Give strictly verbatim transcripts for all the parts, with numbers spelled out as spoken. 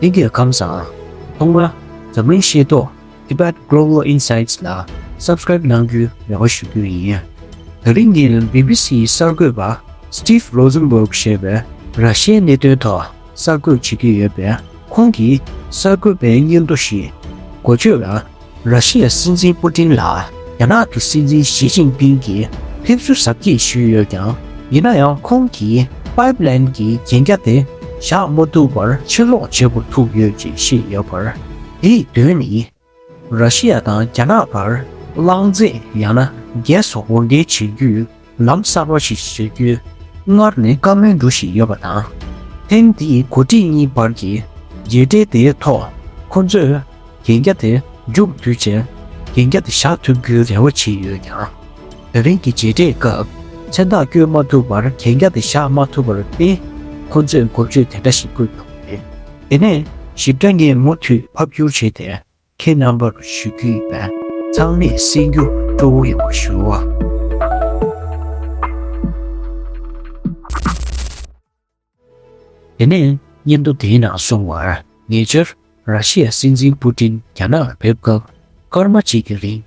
ལྷན་རྒྱས་ཁམས་བཟང་། ཐོག་མར་འཛམ་གླིང་ཤེས་རྟོགས། Tibet Global Insights ལ་Subscribe གནང་རྒྱུའི་རེ་བ་ཞུ་རྒྱུ་ཡིན། དེ་རིང་འདིར་བི་བི་སིའི་གསར་འགོད་པ་Steve Rosenberg ཞེས་པས་ར་ཤི་ཡའི་གནད་དོན་ཐོག་གསར་འགོད་བྱེད་ཀྱི་ཡོད་པས། ཁོང་གིས་གསར་འགོད་པའི་སྙན་ཐོ་ཞིག་འགོ་བརྗོད་ལ། ར་ཤི་ཡའི་སྲིད་འཛིན་པུ་ཏིན་ལ་རྒྱ་ནག་གི་སྲིད་འཛིན་ཞི་ཅིན་ཕིང་གིས་ཕེབས་བསུ་གཟབ་རྒྱས་ཞུས་ཡོད་ཀྱང་། ཡིན་ན་ཡང་ཁོང་གིས་པའིབ་ལན་གྱི་གན་རྒྱ་དེ་བཞག་མ་ཐུབ་པར་ཕྱིར་ལོག་བྱེད་དགོས་ཐུག་ཡོད་ཅེས་བཤད་ཡོད་པར། དེའི་དོན་ནི། ར་ཤི་ཡ་དང་རྒྱ་ནག་བར་གླང་རྫས་ཡང་ན་གས་སོགས་འོར་འདྲེན་བྱེད་རྒྱུའི་ལམ་གསར་པ་ཞིག་བཟོ་རྒྱུའི་སྔར་ནས་བཀའ་མོལ་འགྲོ་བཞིན་ཡོད་པ་དང་། ཐེངས་འདིའི་འགོ་ཁྲིད་གཉིས་བར་གྱི་མཇལ་འཕྲད་དེའི་ཐོག་ཁོ་ཚོས་གན་རྒྱ་དེ་མཇུག་བསྡུས་རྗེས་གན་རྒྱ་དེ་བཞག་ཐུབ་རྒྱུའི་རེ་བ་བྱས་ཡོད་ཀྱང་། ད་རིང་གི་མཇལ་འཕྲད་སྐབས་མཚན་རྟགས་བཀོད་མ་ཐུབ་པར་གན་རྒྱ་དེ་བཞག་མ་ཐུབ་པར་བརྟེན། ཁོ་ཚོས་འགོ་བརྗོད་དེ་འདྲ་ཞིག་བཀོད་ཡོད་པ་རེད། དེ་ནས་ཞིབ་ཕྲ་ངས་མུ་མཐུད་ཕབ་བསྒྱུར་བྱས་ཏེ། ཁྱེད་རྣམ་པར་ཞུ་རྒྱུ་ཡིན་པས་ཚང་མས་གསན་རྒྱུ་སྤྲོ་བོ་ཡོང་བ་ཞུ། དེ་ནས་སྙན་ཐོ་དེའི་ནང་གསུངས་པར། ཉེ་ཆར་ར་ཤི་ཡའི་སྲིད་འཛིན་པུ་ཏིན་རྒྱ་ནག་ལ་ཕེབས་སྐབས་སྐར་མ་གཅིག་གི་རིང་།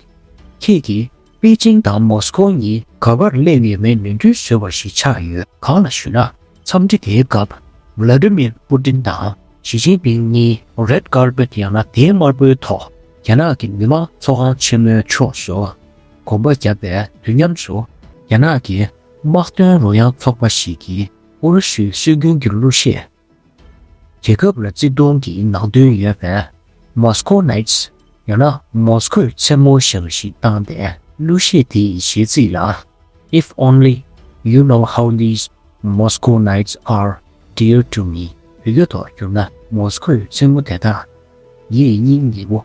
ཁྱེད་ཀྱིས་པེ་ཅིང་དང་མོ་སི་ཀོ་གཉིས་ག་པར་སླེབས་ཡོད་མེད་ནན་སྐུལ་བཟོས་པ་ཞིག་ཆགས་ཡོད། གང་ལགས་ཞུ་ན། འཚམས་འདྲི་དེའི་སྐབས་ཝ་ལ་ཏི་མིར་པུ་ཏིན་དང་ཞི་ཅིན་ཕིང་གཉིས་རེད་ཀར་པེ་ཊི་ཡང་ན་གདན་དམར་པོའི་ཐོག་རྒྱ་ནག་གི་མི་དམངས་ཚོགས་ཁང་ཆེན་མོའི་ཕྱོགས་སུ་གོམ་པ་བརྒྱབ་པའི་དུས་མཉམ་དུ། རྒྱ་ནག་གི་དམག་དོན་རོལ་དབྱངས་ཚོགས་པ་ཞིག་གིས་ཨུ་རུ་སུའི་སྲོལ་རྒྱུན་གྱི་གླུ་གཞས། རྒྱལ་ཁབ་ལ་བརྩེ་དུང་གི་ནང་དོན་ཡོད་པའི་མོ་སི་ཀོ་ནའི་ཊི་སི་ཡང་ན་མོ་སི་ཀོའི་མཚན་མོ་ཞེས་པ་ཞིག་བཏང་སྟེ། གླུ་གཞས་དེའི་གཞས་ཚིག་ལ། If only you know how these Moscow nights are dear to me. བོད་སྐད་ཐོག་བསྒྱུར་ན། མོ་སི་ཀོའི་མཚན་མོ་དེ་དག་ངའི་སྙིང་ཉེ་བོ་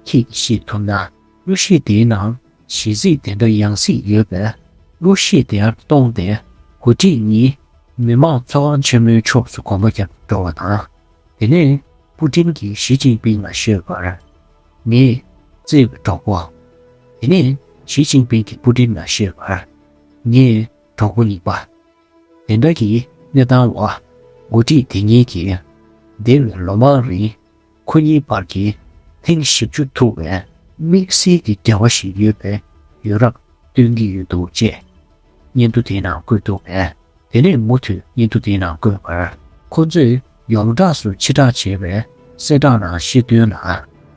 ཁྱེད་ཀྱིས་ཤེས་ཐུབ་ན། གླུ་གཞས་དེའི་ནང་གཞས་ཚིག་དེ་འདྲ་ཡང་སྲིད་ཡོད་པས། གླུ་གཞས་དེར་གཏོང་སྟེ་འགོ་ཁྲིད་གཉིས་མི་དམངས་ཚོགས་ཁང་ཆེན་མོའི་ཕྱོགས་སུ་གོམ་པ་རྒྱབ་འགྲོ་བ་དང་། དེ་ནས་པུ་ཏིན་གྱིས་ཞི་ཅིན་ཕིང་ལ་ཤོད་པར། ངའི་བརྩེ་བའི་གྲོགས་པོ། དེ་ནས་ཞི་ཅིན་ཕིང་གིས་པུ་ཏིན་ལ་ཤོད་པར། ངའི་གྲོགས་པོ་གཉིས་པ། དེ་འདྲ་གི་གནས་སྟངས་འོག་འགོ་ཁྲིད་དེ་གཉིས་ཀྱིས་འདས་པའི་ལོ་མང་རིང་ཁོ་གཉིས་བར་གྱི་ཐེངས་བཞི་བཅུ་ཐུག་པའི་དམིགས་བསལ་གྱི་འབྲེལ་བ་ཞིག་ཡོད་པའི་ཡུན་རིང་སྟོན་གྱི་ཡོད་འདུག་ཅེས་སྙན་ཐོ་དེའི་ནང་བཀོད་འདུག་པས། དེ་ནས་མུ་མཐུད་སྙན་ཐོ་དེའི་ནང་བཀོད་པར། ཁོ་ཚོས་ཡོངས་གྲགས་སུ་ཕྱིར་བསྒྲགས་བྱས་པའི་གསལ་བསྒྲགས་ནང་བཤད་དོན་ལ།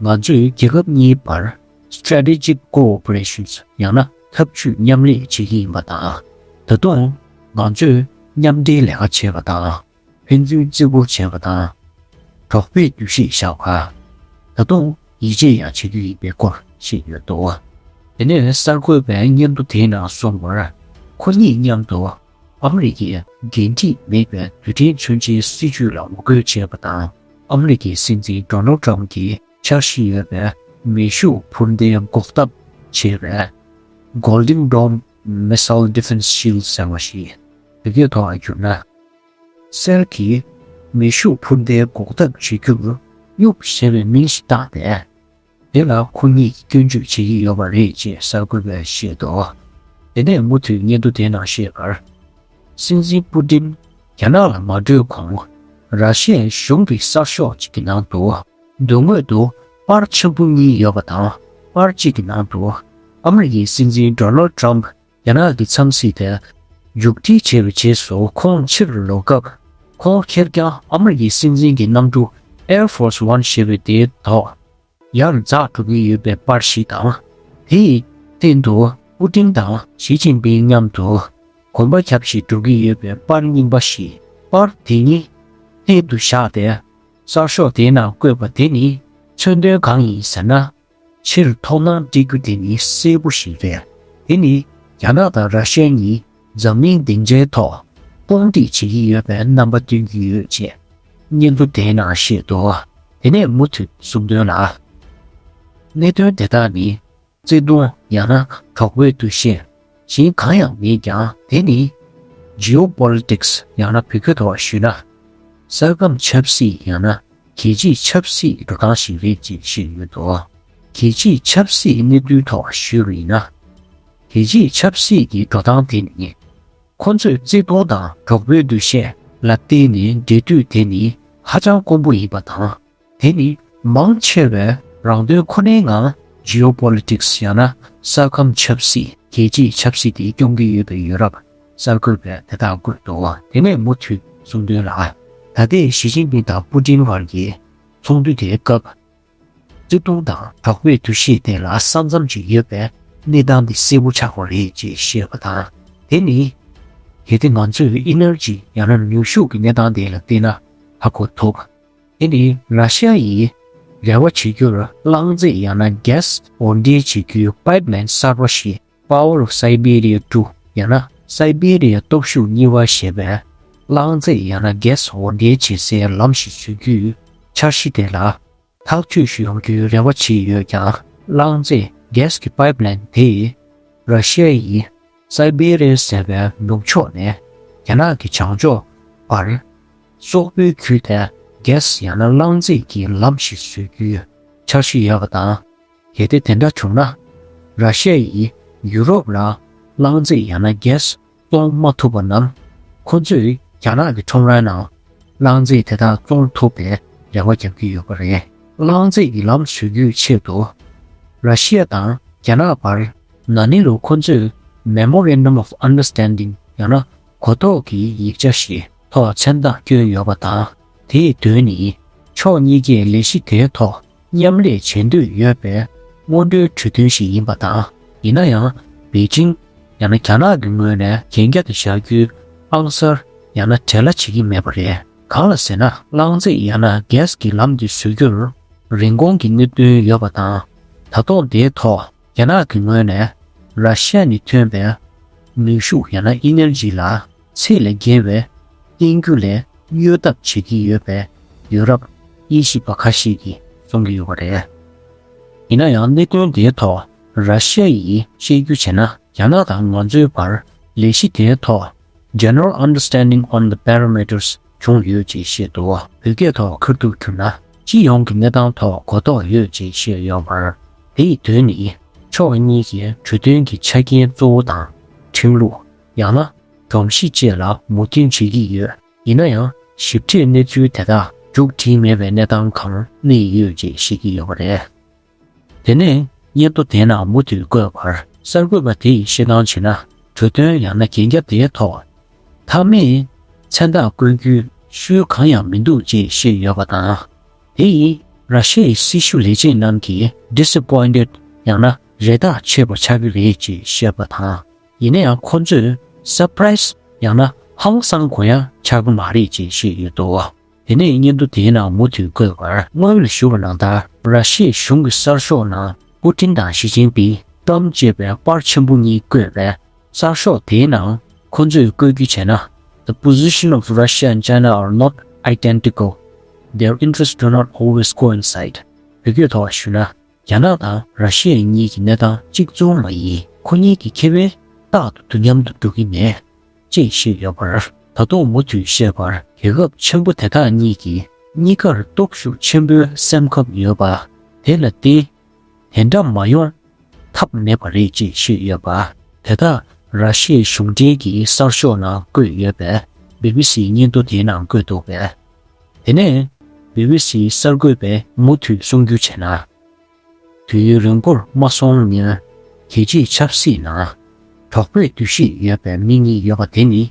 ང་ཚོས་རྒྱལ་ཁབ་གཉིས་བར་Strategic Cooperations ཡང་ན་འཐབ་ཇུས་མཉམ་ལས་བྱེད་ཀྱི་ཡིན་པ་དང་། ད་དུང་ང་ཚོས་མཉམ་འབྲེལ་ལས་ཀ་བྱེད་པ་དང་། ཕན་ཚུན་བརྩི་བཀུར་བྱེད་པ་དང་། གྲོགས་པོའི་འདུ་ཤེས་བཞག་པ། ད་དུང་ཡིད་ཆེས་ཡང་བྱེད་རྒྱུ་ཡིན་པའི་སྐོར་བཤད་ཡོད་འདུག་དེ་ནས་གསར་འགོད་པས་སྙན་ཐོ་དེའི་ནང་གསུངས་པར། ཁོ་གཉིས་མཉམ་དུ་ཨ་མི་རི་ཀའི་འགན་འཁྲི་མེད་པའི་རྡུལ་ཕྲན་མཚོན་ཆའི་སྲིད་ཇུས་ལ་ངོ་རྒོལ་བྱས་པ་དང་། ཨ་མི་རི་ཀའི་སྲིད་འཛིན་ཌོ་ནལ་ཊམ་གྱི་འཆར་གཞི་ཡོད་པའི་མེ་ཤུགས་འཕུར་མདེལ་འགོག་ཐབས་བྱས་པའི་Golden Dome Missile Defense Shield ཟེར་བ་ཞིག་བོད་སྐད་ཐོག་བསྒྱུར་ན། གསེར་གྱི་མེ་ཤུགས་འཕུར་མདེལ་འགོག་ཐབས་བྱེད་རྒྱུར་གཡུག་ཞེས་པའི་མིང་ཞིག་བཏགས་ཏེ། དེ་ལ་ཁོ་གཉིས་ཀྱིས་སྐྱོན་བརྗོད་བྱེད་ཀྱི་ཡོད་པ་རེད་ཅེས་གསར་འགོད་པས་བཤད་འདུག་དེ་ནས་མུ་མཐུད་སྙན་ཐོ་དེའི་ནང་བཤད་པར། སྲིད་འཛིན་པུ་ཏིན་རྒྱ་ནག་ལ་མ་བགྲོས་གོང་། ར་ཤི་ཡའི་གཞུང་གི་གསར་ཤོག་ཅིག་གི་ནང་དུ། མདུན་ངོས་དུ་པར་ཆེན་པོ་གཉིས་ཡོད་པ་དང་། པར་གཅིག་གི་ནང་དུ། ཨ་མི་རི་ཀའི་སྲིད་འཛིན་ཌོ་ནལ་ཊམ་རྒྱ་ནག་གི་འཚམས་གཟིགས་དེ་མཇུག་སྒྲིལ་བྱས་པའི་རྗེས་སུ་ཁོང་ཕྱིར་ལོག་སྐབས། ཁོང་ཁེར་རྐྱང་ཨ་མི་རི་ཀའི་སྲིད་འཛིན་གྱི་གནམ་གྲུ་Air Force One ཞེས་པའི་དེའི་ཐོག་ཡར་འཛེགས་འགྲོ་གི་ཡོད་པའི་པར་ཞིག་དང་། དེའི་སྟེང་དུ་པུ་ཏིན་དང་ཞི་ཅིན་ཕིང་མཉམ་དུ་གོམ་པ་རྒྱབ་བཞིན་འགྲོ་གི་ཡོད་པའི་པར་རྙིང་པ་ཞིག་པར་དེ་གཉིས་སྟེང་དུ་བཞག་སྟེ། གསར་ཤོག་དེའི་ནང་བཀོད་པ་དེ་ནི་མཚོན་དོན་གང་ཡིན་ཟེར་ན། ཕྱིར་མཐོང་སྣང་སྤྲད་རྒྱུ་དེ་ནི་གསལ་པོ་ཞིག་རེད། དེ་ནི་རྒྱ་ནག་དང་ར་ཤི་ཡ་གཉིས་འཛམ་གླིང་སྡིངས་ཆའི་ཐོག་དཔུང་སྒྲིག་བྱེད་ཀྱི་ཡོད་པའི་རྣམ་པ་སྟོན་གྱི་ཡོད་ཅེས་སྙན་ཐོ་དེའི་ནང་བཤད་འདུག་དེ་ནས་མུ་མཐུད་གསུང་དོན་ལ། གནད་དོན་དེ་དག་ནི་བརྩེ་དུང་ཡང་ན་གྲོགས་པོའི་འདུ་ཤེས་གཞན་གང་ཡང་མེད་ཀྱང་། དེ་ནི་Geopolitics ཡང་ན་བོད་སྐད་ཐོག་ཞུས་ན། ས་ཁམས་ཆབ་སྲིད་ཡང་ན་རྒྱལ་སྤྱིའི་ཆབ་སྲིད་འགྲོ་སྟངས་ཤིག་རེད་ཅེས་བཤད་ཡོད་དོ། རྒྱལ་སྤྱིའི་ཆབ་སྲིད་གནས་ཚུལ་ཐོག་ཞུས་པ་ཡིན་ན། རྒྱལ་སྤྱིའི་ཆབ་སྲིད་ཀྱི་འགྲོ་སྟངས་དེ་ནི། ཁོ་ཚོས་བརྩེ་དུང་དང་གྲོགས་པོའི་འདུ་ཤེས་ལ་བརྟེན་ནས་འབྲེལ་མཐུད་དེ་ནི་ ཧ་ཅང་དཀོན་པོ་ཡིན་པ་དང་། དེ་ནི་མང་ཆེ་བས་རང་དོན་ཁོ་ནའི་ངང་Geopolitics ཡང་ན་ས་ཁམས་ཆབ་སྲིད། རྒྱལ་སྤྱིའི་ཆབ་སྲིད་དེ་སྐྱོང་གི་ཡོད་པའི་ཡོད་རབས་གསར་འགོད་པས་དེ་དག་བཀོད་འདུག་དེ་ནས་མུ་མཐུད་གསུངས་དོན་ལ། ད་ལྟའི་ཞི་ཅིན་ཕིང་དང་པུ་ཏིན་བར་གྱི་ཚོགས་འདུ་དེའི་སྐབས། བརྩེ་དུང་དང་དྲག་པོའི་འདུ་ཤེས་དེ་ལ་ས་མཚམས་ཤིག་ཡོད་པའི་གནས་སྟངས་དེ་གསལ་པོ་ཆགས་པ་རེད་ཅེས་བཤད་པ་དང་། དེ་ནི་གལ་ཏེ་ང་ཚོས་Energy ཡང་ན་ནུས་ཤུགས་ཀྱི་གནས་སྟངས་དེ་ལ་བལྟས་ན་ཧ་གོ་ཐུབ། དེ་ནི་ར་ཤི་ཡ་ཡིས་རེ་བ་བྱེད་རྒྱུར་གླང་རྫས་ཡང་ན་Gas འོར་འདྲེན་བྱེད་རྒྱུའི་Pipeline གསར་པ་ཞིག Power of Siberia two ཡང་ན་སའི་བེ་རི་ཡ་སྟོབས་ཤུགས་གཉིས་པ་ཞེས་པའི་གླང་རྫས་ཡང་ན་Gas འོར་འདྲེན་བྱེད་སའི་ལམ་ཞིག་བཟོ་རྒྱུའི་འཆར་གཞི་དེ་ལ་ཐག་གཅོད་ཞུ་ཡོང་རྒྱུའི་རེ་བ་བྱས་ཡོད་ཀྱང་། གླང་རྫས་Gas གི་Pipeline དེས་ར་ཤི་ཡ་ཡི་སའི་བེ་རི་ཡ་ཟེར་བའི་ནུབ་ཕྱོགས་ནས་རྒྱ་ནག་གི་བྱང་ཕྱོགས་བར་སོག་པོའི་ཁུལ་དེ་Gas ཡང་ན་གླང་རྫས་ཀྱི་ལམ་ཞིག་བཟོ་རྒྱུའི་འཆར་གཞི་ཡོད་པ་དང་། གལ་ཏེ་དེ་འདྲ་བྱུང་ན། ར་ཤི་ཡ་ཡིས་ཡུ་རོབ་ལ་གླང་རྫས་ཡང་ན་Gas བཙོང་མ་ཐུབ་པ་ན། ཁོ་ཚོས་རྒྱ་ནག་གི་ཁྲོམ་རའི་ནང་གླང་རྫས་དེ་དག་བཙོང་ཐུབ་པའི་རེ་བ་རྒྱག་གི་ཡོད་པ་རེད། གླང་རྫས་ཀྱི་ལམ་བཟོ་རྒྱུའི་ཆེད་དུ། ར་ཤི་ཡ་དང་རྒྱ་ནག་བར་ན་ནིང་ལོ་ཁོ་ཚོས་Memorandum of Understanding ཡང་ན་གོ་རྟོགས་ཀྱི་ཡིག་ཆ་ཞིག་ཐོག་མཚན་རྟགས་བསྐྱོན་ཡོད་པ་དང་། དེའི་དོན་ནི་ཕྱོགས་གཉིས་ཀས་ལས་གཞི་དེའི་ཐོག་མཉམ་ལས་བྱེད་འདོད་ཡོད་པའི་སྔོན་འགྲོའི་གྲོས་མཐུན་ཞིག་ཡིན་པ་དང་། ཡིན་ན་ཡང་པེ་ཅིང་ཡང་ན་རྒྱ་ནག་གི་ངོས་ནས་གན་རྒྱ་དེ་བཞག་རྒྱུའི་ཨང་གསར་ཡང་ན་བྲེལ་བ་བྱེད་ཀྱི་མེད་པ་རེད། གང་ལ་ཟེར་ན། གླང་རྫས་ཡང་ན་Gas གི་ལམ་དེ་བཟོ་རྒྱུར་རིན་གོང་གི་གནད་དོན་ཡོད་པ་དང་། ད་དུང་དེའི་ཐོག་རྒྱ་ནག་གི་ངོས་ནས་ར་ཤི་ཡ་ནས་ཐོན་པའི་ནུས་ཤུགས་ཡང་ན་Energy ལ་ཚད་ལས་བརྒལ་བའི་བསྟེན་རྒྱུ་ལས་གཡོལ་ཐབས་བྱེད་ཀྱི་ཡོད་པའི་ཡོད་རབས་དབྱེ་ཞིབ་པ་ཁ་ཤས་ཀྱིས་གསུང་གི་ཡོད་པ་རེད། ཡིན་ན་ཡང་གནད་དོན་དེའི་ཐོག་ར་ཤི་ཡ་ཡིས་བཤད་རྒྱུ་བྱས་ན། རྒྱ་ནག་དང་ང་ཚོའི་བར་ལས་གཞི་དེའི་ཐོག་General Understanding on the Parameters བྱུང་ཡོད་ཅེས་བཤད་འདུག་བོད་སྐད་ཐོག་ཁ་ཐུག་བསྒྱུར་ན། སྤྱི་ཡོངས་ཀྱི་གནས་སྟངས་ཐོག་གོ་རྟོགས་ཡོད་ཅེས་བཤད་ཡོད་པར། དེ་ཡི་དོན་ནི་ཕྱོགས་གཉིས་ཀྱི་གྲོས་མཐུན་གྱི་ཆ་རྐྱེན་གཙོ་བོ་དང་། ཁྲིམས་ལུགས། ཡང་ན་སྒྲོམ་གཞི་བཅས་ལ་མོས་མཐུན་བྱེད་ཀྱི་ཡོད། ཡིན་ན་ཡང་ཞིབ་ཕྲའི་གནས་ཚུལ་དེ་དག་མཇུག་བསྒྲིལ་མེད་པའི་གནས་སྟངས་སྒང་གནས་ཡོད་ཅེས་བཤད་ཀྱི་ཡོད་པ་རེད། དེ་ནས་སྙན་ཐོ་དེའི་ནང་མུ་མཐུད་བཀོད་པར། གསར་འགོད་པ་དེ་ཡིས་བཤད་སྟངས་བྱས་ན། གྲོས་མཐུན་ཡང་ན་གན་རྒྱ་དེའི་ཐོག་མཐའ་མའི་མཚན་རྟགས་བཀོད་རྒྱུའི་ཤུལ་གང་ཡང་མི་འདུག་ཅེས་བཤད་ཡོད་པ་དང་། དེ་ཡིས་ར་ཤི་ཡའི་སྲི་ཞུ་ལས་བྱེད་རྣམས་ཀྱིས་Disappointed ཡང་ན་རེ་ཐག་ཆོད་པ་ཆགས་ཀྱི་རེད་ཅེས་བཤད་པ་དང་། ཡིན་ན་ཡང་ཁོ་ཚོས་Surprise ཡང་ན་ཧང་སང་དགོས་ཡ་ཆགས་ཀྱི་མ་རེད་ཅེས་བཤད་ཡོད་འདུག་དེ་ནས་སྙན་ཐོ་དེའི་ནང་མུ་མཐུད་བཀོད་པར། སྔོན་ལ་ཞུ་བ་ནང་ལྟར། ར་ཤི་ཡའི་གཞུང་གི་གསར་ཤོག་ནང་པུ་ཏིན་དང་ཞི་ཅིན་ཕིང་ཏྲམ་ཅེས་པའི་པར་ཆེན་པོ་གཉིས་བཀོད་པའི་གསར་ཤོག་དེའི་ནང་ཁོ་ཚོས་བཀོད་རྒྱུ་བྱས་ན། The position of Russia and China are not identical. Their interests do not always coincide. བོད་སྐད་ཐོག་ཞུས་ན། རྒྱ་ནག་དང་ར་ཤི་ཡ་གཉིས་ཀྱི་གནས་སྟངས་གཅིག་མཚུངས་མ་ཡིན། ཁོ་གཉིས་ཀྱི་ཁེ་ཕན་རྟག་ཏུ་དུས་མཉམ་དུ་འགྲོ་གི་མེད། ཅེས་བཤད་ཡོད་པར། ད་དུང་མུ་མཐུད་བཤད་པར། རྒྱལ་ཁབ་ཆེན་པོ་དེ་དག་གཉིས་ཀྱིས་གཉིས་ཀར་སྟོབས་ཤུགས་ཆེན་པོའི་སེམས་ཁམས་ཡོད་པ། དེ་ལ་བརྟེན། དེ་འདྲ་མ་ཡོང་ཐབས་མེད་པ་རེད་ཅེས་བཤད་ཡོད་པ། དེ་དག་ར་ཤི་ཡའི་གཞུང་འབྲེལ་གྱི་གསར་ཤོག་ནང་བཀོད་ཡོད་པས། བི་བི་སིའི་སྙན་ཐོ་དེའི་ནང་བཀོད་འདུག་པས། དེ་ནས་བི་བི་སིའི་གསར་འགོད་པས་མུ་མཐུད་གསུང་རྒྱུ་བྱས་ན། དུས་ཡུན་རིང་པོར་མ་སོང་སྔོན། རྒྱལ་སྤྱིའི་ཆབ་སྲིད་ནང་གྲོགས་པོའི་འདུ་ཤེས་ཡོད་པའི་མི་གཉིས་ཡོད་པ་དེ་ནི།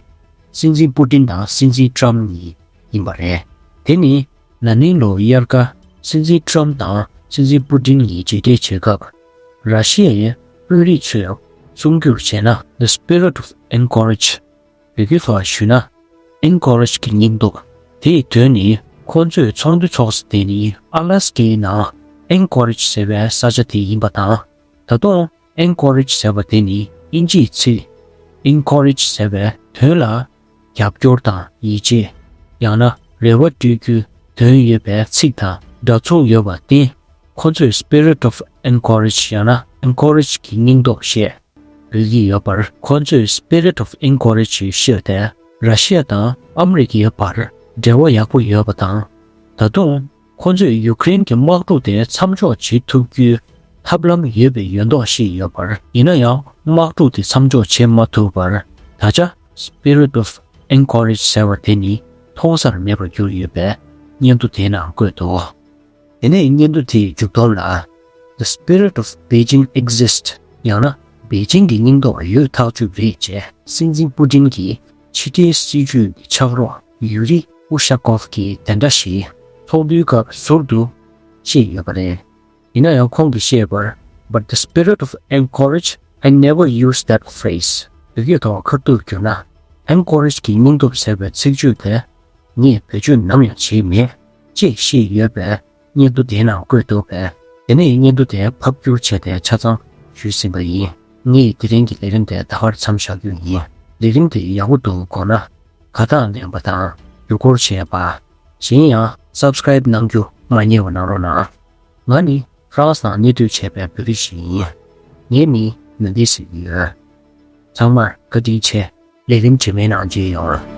སྲིད་འཛིན་པུ་ཏིན་དང་སྲིད་འཛིན་ཀྲམ་གཉིས་ཡིན་པ་རེད། དེ་ནི་ན་ནིང་ལོ་དབྱར་ཁ་སྲིད་འཛིན་ཀྲམ་དང་སྲིད་འཛིན་པུ་ཏིན་གཉིས་མཇལ་འཕྲད་བྱེད་སྐབས། ར་ཤི་ཡའི་དཔོན་རིགས་ཚོས་གསུང་རྒྱུར་བྱས་ན། The spirit of Anchorage བོད་སྐད་ཐོག་ཞུས་ན། ཨེན་ཀོ་རེཇ་གྱི་སྙིང་སྟོབས། དེའི་དོན་ནི། ཁོ་ཚོས་ཚོགས་འདུ་ཚོགས་ས་དེ་ནི་ཨ་ལ་སི་ཀའི་ནང་ཨེན་ཀོ་རེཇ་ཟེར་བའི་ས་ཆ་དེ་ཡིན་པ་དང་། ད་དུང་ཨེན་ཀོ་རེཇ་ཟེར་བ་དེ་ནི་དབྱིན་ཇིའི་ཚིག་Encourage ཟེར་བའི་དོན་ལ་རྒྱབ་སྐྱོར་དང་ཡིད་ཆེས། ཡང་ན་རེ་བ་སྤྲོད་རྒྱུའི་དོན་ཡོད་པའི་ཚིག་དང་འདྲ་མཚུངས་ཡོད་པར་བརྟེན། ཁོ་ཚོས་Spirit of Anchorage ཡང་ན་ཨེན་ཀོ་རེཇ་གྱི་སྙིང་སྟོབས་ཞེས་འབོད་ཀྱི་ཡོད་པར། ཁོ་ཚོས་Spirit of Anchorage ཞེས་བཤད་དེ། ར་ཤི་ཡ་དང་ཨ་མི་རི་ཀའི་བར་འབྲེལ་བ་ཡག་པོ་ཡོད་པ་དང་། ད་དུང་ཁོ་ཚོས་ཡུ་ཀེ་རེན་གྱི་དམག་འཁྲུག་དེ་མཚམས་འཇོག་བྱེད་ཐུབ་རྒྱུའི་ཐབས་ལམ་ཡོད་པའི་ཡོད་མདོག་བཤད་ཡོད་པར། ཡིན་ན་ཡང་དམག་འཁྲུག་དེ་མཚམས་འཇོག་བྱེད་མ་ཐུབ་པར། ད་ཆ་Spirit of Anchorage ཟེར་བ་དེ་ནི་མཐོང་སར་མེད་པར་གྱུར་ཡོད་པས། སྙན་ཐོ་དེའི་ནང་བཀོད་འདུག་དེ་ནས་སྙན་ཐོ་དེའི་མཇུག་སྡོམ་ལ། The spirit of Beijing exists. ཡང་ན་པེ་ཅིང་གི་སྙིང་སྟོབས་ཡོད་ཐག་ཆོད་རེད་ཅེས་སྲིད་འཛིན་པུ་ཏིན་གྱི་ཕྱི་འབྲེལ་སྲིད་ཇུས་ཀྱི་ཕྱག་རོགས་ཡུ་རི་ཨུ་ཤ་ཀོབ་ཀྱིས་དེ་འདྲ་ཞིག་ཚོགས་འདུའི་སྐབས་ཟུར་དུ་བཤད་ཡོད་པ་རེད། ཡིན་ན་ཡང་ཁོང་གིས་བཤད་པར། But the spirit of encourage, I never use that phrase. བོད་སྐད་ཐོག་ཁ་ཐུག་བསྒྱུར་ན། ཨེན་ཀོ་རེཇ་གྱི་སྙིང་སྟོབས་ཟེར་བའི་ཚིག་བརྗོད་དེ་ངས་བེད་སྤྱོད་ནམ་ཡང་བྱས་མེད་ཅེས་བཤད་ཡོད་པས་སྙན་ཐོ་དེའི་ནང་བཀོད་འདུག་པས། དེ་ནས་སྙན་ཐོ་དེ་ཕབ་བསྒྱུར་བྱས་ཏེ་ཆ་ཚང་ཞུས་ཟིན་པ་ཡིན། ངས་དེ་རིང་གི་ལས་རིམ་དེ་ད་བར་མཚམས་བཞག་རྒྱུ་ཡིན། ལས་རིམ་དེ་ཡག་པོ་འདུག་དགོངས་ན། དགའ་རྟགས་ལེན་པ་དང་བརྒྱུད་སྐུར་བྱས་པ། གཞན་ཡང་སབ་སི་ཀ་རེབ་གནང་རྒྱུ་མ་བསྙེལ་བ་གནང་རོགས་གནང་། ང་ནི་ཧྥ་རན་སི་ནང་གནས་སྡོད་བྱས་པའི་བོད་རིགས་ཤིག་ཡིན། ངའི་མིང་ན་དི་ཟེར་གྱི་ཡོད། ཚང་མར་བཀའ་དྲིན་ཆེ། ལས་རིམ་རྗེས་མའི་ནང་མཇལ་ཡོང་།